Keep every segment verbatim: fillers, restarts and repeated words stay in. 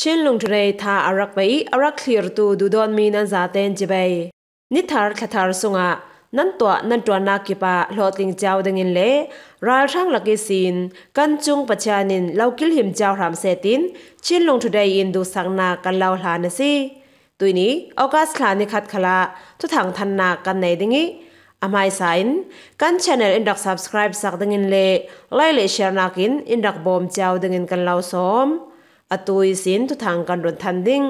Chinlung Today tha a rak bei, a rak thlirtu duhdawtmi nan zaten cibai. Nithar thlathar sungah nan tuah nan ṭuannak kipah hlawhtling ciau dingin le ralhrang lak ihsin kan cung Pathian in lo kilhim ciau hram seh tiin Chinlung Today in duhsaknak kan lo hlan a si. Tuini August thla ni khat khalah thuthang thannak kan nei ding ih, a hmaisa in kan channel in rak subscribe sak dingin le like le share nakin in rak bawm ciau dingin kan lo sawm. Atu ihsin thuthang kan run than ding.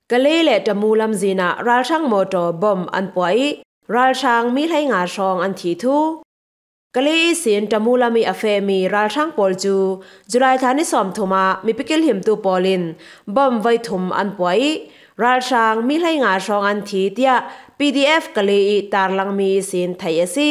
Kalay le Tamu lamzin ah ralhrang mawtaw bom an puah ih ralhrang mi hleinga hrawng an thi thu. Kalay ihsin Tamu lam ih a fehmi ralhrang pawl cu July thla ni sawmthum ah mipi kilhimtu pawl in bom voi thum an puah ih ralhrang mi hleinga hrawng an thi, tiah P D F Kalay ih tarlangmi ihsin theih a si.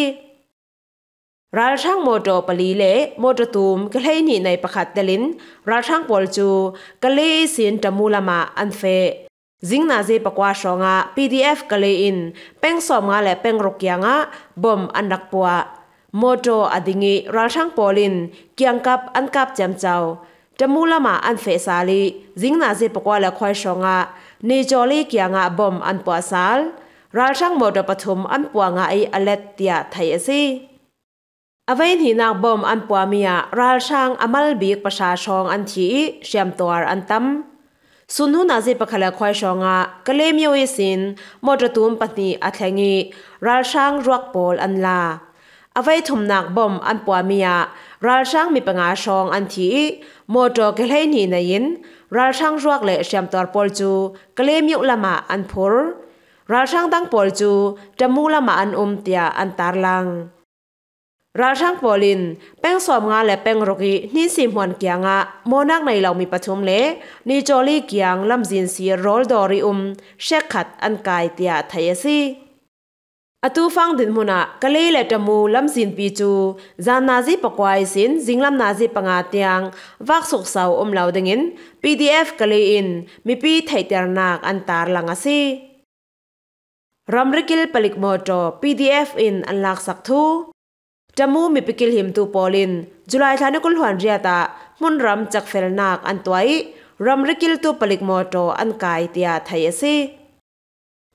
Ralhrang mawtaw pali le mawtaw tum kihleihnih nei pakhat telin ralhrang pawl cu Kalay ihsin Tamu lamah an feh. Zing nazi pakua hrawngah P D F Kalay in peng sawmnga le peng ruk kiangah bom an rak puah. Mawtaw a ding ih ralhrang pawl in kiangkap an kap ciamco. Tamu lamah an feh sal ih zing nazi pakua le khuai hrawngah Nijawli kiangah bom an puah sal. Ralhrang mawtaw pathum an puah ngah ih a let, tiah theih a si. A veihnihnak bom an puahmi ah ralhrang a mal bik pahra hrawng an thi ih hriamtuar an tam. Sun hnu nazi pakhat le khuai hrawngah Kalay myo ihsin mawtaw tum pahnih a thleng ih ralhrang ruak pawl an la. A veithumnak bom an puahmi ah ralhrang mi panga hrawng an thi ih mawtaw kihleihnih nei in ralhrang ruak le hriamtuar pawl cu Kalay myo lamah an phur. Ralhrang dang pawl cu Tamu lamah an um, tiah an tarlang. Ralhrang pawl in peng sawmnga le peng ruk ih hninsi hmuan kiangah mawhnak nei lomi pathum le Nijawli kiang lamzin sir rawl dawr ih um hrekkhat an kai, tiah theih a si. Atu fang dinhmun ah Kalay le Tamu lamzinpi cu zan nazi pakua ihsin zinglam nazi panga tiang vak sukso um lo dingin P D F Kalay in mipi theihternak an tarlang a si. Ramrikil palik mawtaw P D F in an laksak thu. Tamu mipi kilhimtu pawl in July thla ni kul hluan riat ah hmunram cekfelnak an tuah ih ramrikiltu palik mawtaw an kai, tiah theih a si.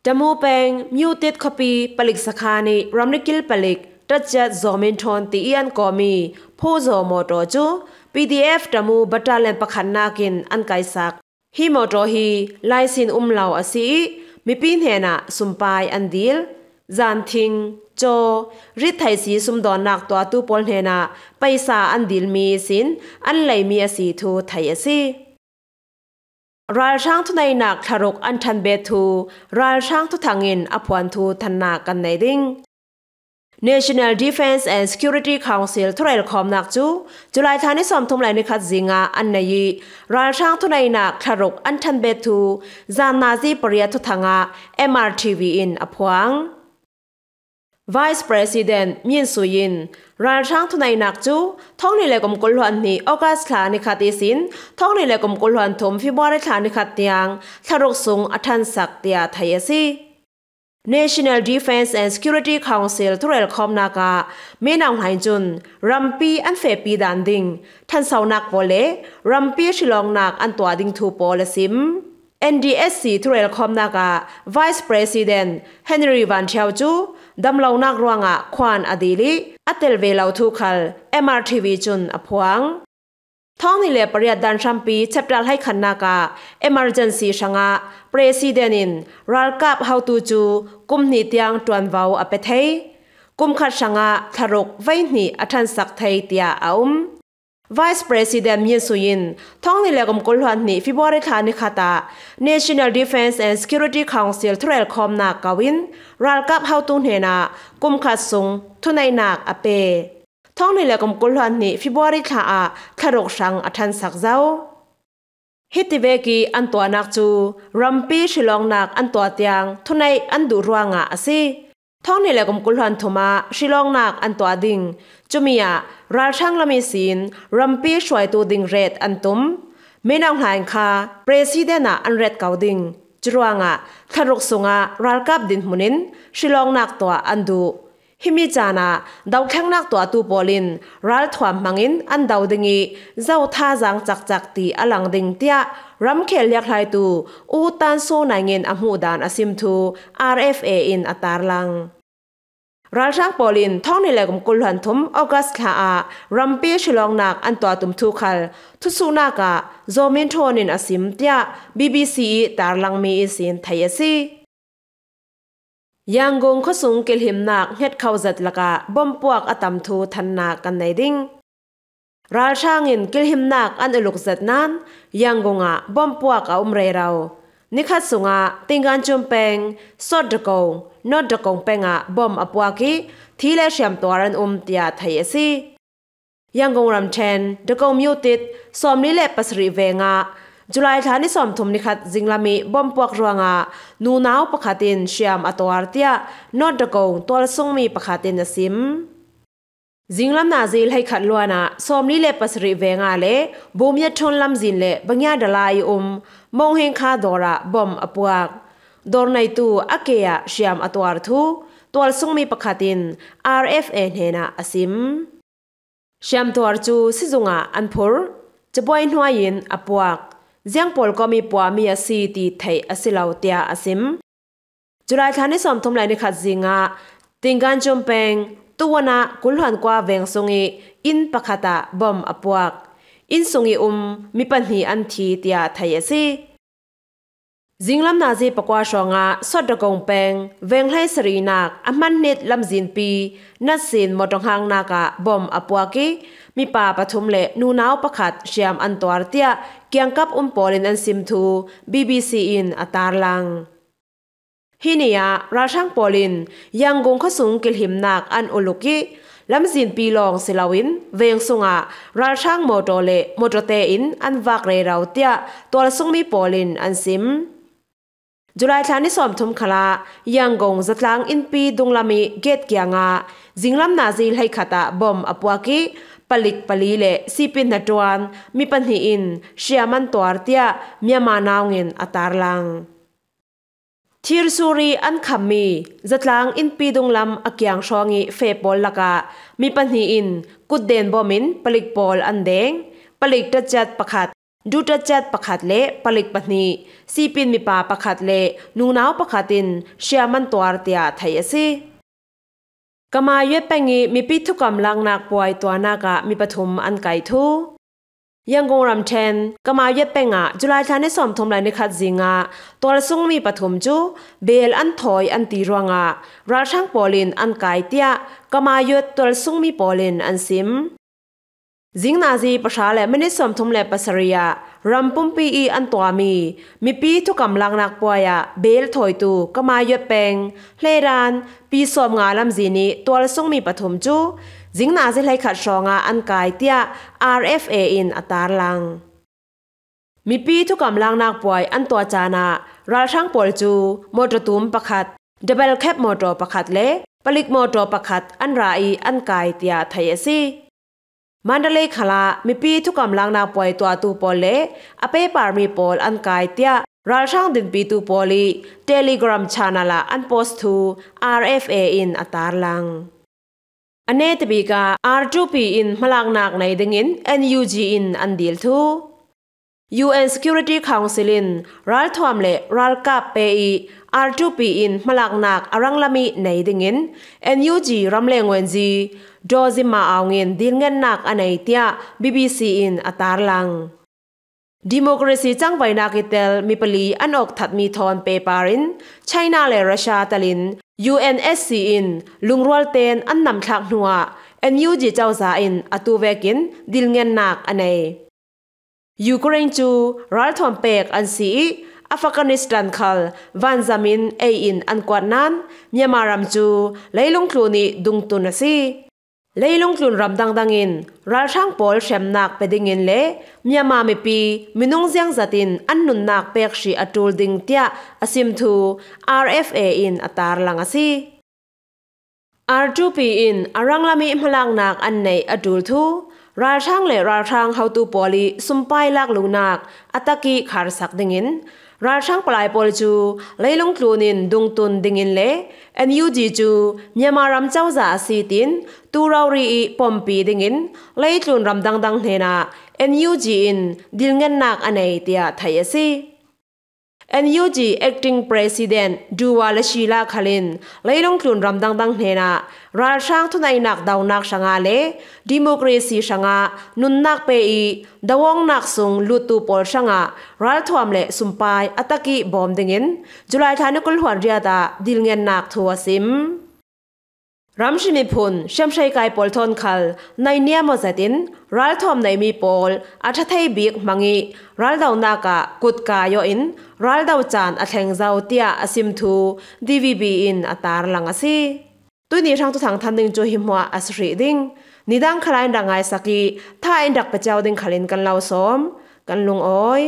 Tamu peng Myotit khuapi palik sakhan ih ramrikil palik Tatchat Zomin Thawn ti ih an kawmi Phozaw mawtaw cu P D F Tamu battalion pakhatnak in an kaisak. Hi mawtaw hi laisin um lo a si ih mipi hnenah sumpai an dil. Zanthing, caw, rittheihsi sumdawnnak tuahtu pawl hnenah paisa an dilmi ihsin an leimi a si thu theih a si. Ralhrang thuneihnak thlaruk an ṭhanbet thu ralhrang thuthang in a phuan thu thannak kan nei ding. National Defence and Security Council thurelkhawmnak cu July thla ni sawmthum le ni khat zingah an nei ih ralhrang thuneihnak thlaruk an ṭhanbet thu zan nazi pariat thuthangah M R T V in a phuang. Vice President Min Sui in ralhrang thuneihnak cu thonghnih le kum kul hluan hnih August thla ni khat ihsin thonghnih le kum kul hluan thum February thla ni khat tiang thlaruk sung a ṭhansak, tiah theih a si. National Defence and Security Council thurelkhawmnak ah Min Aung Hlaing cun rampi an fehpi dan ding ṭhansonak pawl le rampi hrilawknak an tuah ding thu pawl a sim. N D S C thurelkhawmnak ah Vice President Henry Van Thiau cu damlonak ruangah khuan a dil ih a tel ve lo thu khal M R T V cun a phuang. Thonghnih le pariat dan hrampi chapter hleikhatnak ah emergency hrangah President in ralkap hotu cu kum hnih tiang ṭuanvo a pe thei. Kum khat hrangah thlaruk veihnih a ṭhansak thei, tiah a um. Vice President Min Sui in thonghnih le kum kul hluan hnih February thla ni khat ah National Defence and Security Council thurelkhawmnak ko in ralkap hotu hnenah kum khat sung thuneihnak a pe. Thonghnih le kum kul hluan hnih February thla ah thlaruk hrang a ṭhansak zo. Hiti vek ih an tuahnak cu rampi hrilawknak an tuah tiang thuneih an duh ruangah a si. Thonghnih le kum kul hluan thum ah hrilawknak an tuah ding. Cumi ah ralhrang lam ihsin rampi hruaitu ding ret an tum. Min Aung Hlaing kha President ah an ret ko ding. Curuangah thlaruk sungah ralkap dinhmun in hrilawknak tuah an duh. Himi caan ah dothlengnak tuahtu pawl in ralthuam hmangin an do ding ih, zo thazaang cakcak ti a lang ding, tiah ramkhel liakhlaitu U Tan Soo Naing in a hmuh dan a sim thu R F A in a tarlang. Ralhrang pawl in thawng hnih le kum kul hluan thum August thla ah rampi hrilawngnak an tuah tum thu khal thusuhnak ah Zaw Min Thawn in a sim, tiah B B C ih tarlangmi ihsin theih a si. Yangon khuasung kilhimnak hngetkhoh zet lakah bom puak a tam thu thannak kan nei ding. Ralhrang in kilhimnak an uluk zet nain Yangon ah bom puak a um rero. Nikhat sungah Tingganchum peng, Sot Dagong, North Dagong peng ah bom a puak ih thi le hriamtuar an um, tiah theih a si. Yangon ramṭhen Dagong Myotit sawmli le pasarih vengah July thla ni sawmthum nikhat zinglam ih bom puak ruangah nunau pakhat in hriam a tuar, tiah North Dagong tualsungmi pakhat in a sim. Zinglam nazi hleikhat luan ah sawmli le pasarih vengah le Bumyathun lamzin le Bangyadala ih um Monghengkha dawr ah bom a puak. Dawr neitu a ke ah hriam a tuar thu tualsungmi pakhat in R F A hnenah a sim. Hriamtuar cu sizung ah an phur, cabuai hnuai in a puak, ziang pawl kawm ih puahmi a si ti theih a si lo, tiah a sim. July thla ni sawmthum le nikhat zingah Tingganchum peng Tuwan ah Kulhluan kua veng sung ih inn pakhat ah bom a puak. Inn sung ih um mi pahnih an thi, tiah theih a si. Zinglam nazi pakua hrawngah Sot Dagong peng veng hleisarihnak a hmanhnit lamzinpi natsin mawṭaw hngaknak ah bom a puak ih mipa pathum le nunau pakhat hriam an tuar, tiah kiangkap um pawl in an sim thu B B C in a tarlang. Hi ni ah ralhrang pawl in Yangon khuasung kilhimnak an uluk ih lamzinpi lawng si loin veng sungah ralhrang mawṭaw le mawṭawte in an vak rero, tiah tualsungmi pawl in an sim. July thla ni sawmthum khalah Yangon zatlang innpi dunglam ih gate kiangah zinglam nazi hleikhat ah bom a puak ih palik pali le sipin hnaṭuan mi pahnih in hriam an tuar, tiah Myanmar Now in a tarlang. Thir sur ih an khammi zatlang innpi dunglam a kiang hrawng ih feh pawl lakah mi pahnih in kutden bom in palik pawl an deng. Palik ṭatciat pakhat, du ṭatciat pakhat le palik pahnih, sipin mipa pakhat le nunau pakhat in hriam an tuar, tiah theih a si. Kamayuet peng ih mipi thukam laknak puai tuahnak ah mi pathum an kai thu. Yangon ramṭhen Kamayuet peng ah July thla ni sawmthum le nikhat zingah tualsungmi pathum cu beel an thawi an ti ruangah ralhrang pawl in an kai, tiah Kamayuet tualsungmi pawl in an sim. Zing nazi pahra le minit sawmthum le pasarih ah ram pumpi ih an tuahmi mipi thukam laknak puai ah beel thawitu Kamayuet peng Hledan pi sawmnga lamzin ih tualsungmi pathum cu zing nazi hleikhat hrawngah an kai, tiah R F A in a tarlang. Mipi thukam laknak puai an tuah caan ah ralhrang pawl cu mawṭaw tum pakhat, double cab mawṭaw pakhat le palik mawṭaw pakhat an ra ih an kai, tiah theih a si. Mandalay khalah mipi thukam laknak puai tuahtu pawl le a peparmi pawl an kai, tiah ralhrang dinpitu pawl ih Telegram channel ah an post thu R F A in a tarlang. A netabik ah R two P in hmalaknak nei dingin N U G in an dil thu. U N Security Council in ralthuam le ralkap pe ih R two P in hmalaknak a ranglam ih nei dingin N U G ramleng wenzi Daw Zima Aung in dilngennak a nei, tiah B B C in a tarlang. Democracy cangvainak ih tel mi pali an awk thatmi thawn pehpar in China le Russia telin U N S C in lungrual tein an namthlak hnuah N U G cozah in atu vekin dilngennak a nei. Ukraine cu ralthuam pek an si ih Afghanistan khal vanzam in ei in an kuat nain Myanmar ram cu leilung tlun ih dungtun a si. Leilung tlun ram dangdang in ralhrang pawl hremnak pe dingin le Myanmar mipi minung ziangzat in an nunnak pek hrih a ṭul ding, tiah a sim thu R F A in a tarlang a si. R two P in a ranglam ih hmalaknak an neih a ṭul thu ralhrang le ralhrang hotu pawl ih sumpai lak luhnak a tak ih kharsak dingin Ralhrang palai pawl cu leilung tlun in dungtun dingin le N U G cu Myanmar ram cozah a si tiin tu rori i pompi dingin leitlun ram dangdang hnenah N U G in dilngennak a nei tiah theih a si. N U G Acting President Duwa Lashila khalin leilung tlun ram dangdang hnenah ralhrang thuneihnak donak hrangah le democracy hrangah nunnak pe i doawngnak sung luttu pawl hrangah ralthuam le sumpai a tak i bawm dingin July thla ni kul hluan riat ah dilngennak thu a sim. Ramhri miphun hriamhrei kai pawl thawn khal nainiam aw zetin ralthuam neimi pawl a ṭha thei bik hmang i raldonak ah kut kai aw in raldo caan a thleng zo tiah a sim thu D V B in a tarlang a si. Tuini hrang thuthang than ding cu hi hmuah a si hrih ding. Nidang khalai in rak ngaisak i tha in rak pe cio ding khalin kan lo sawm, kan lungawi.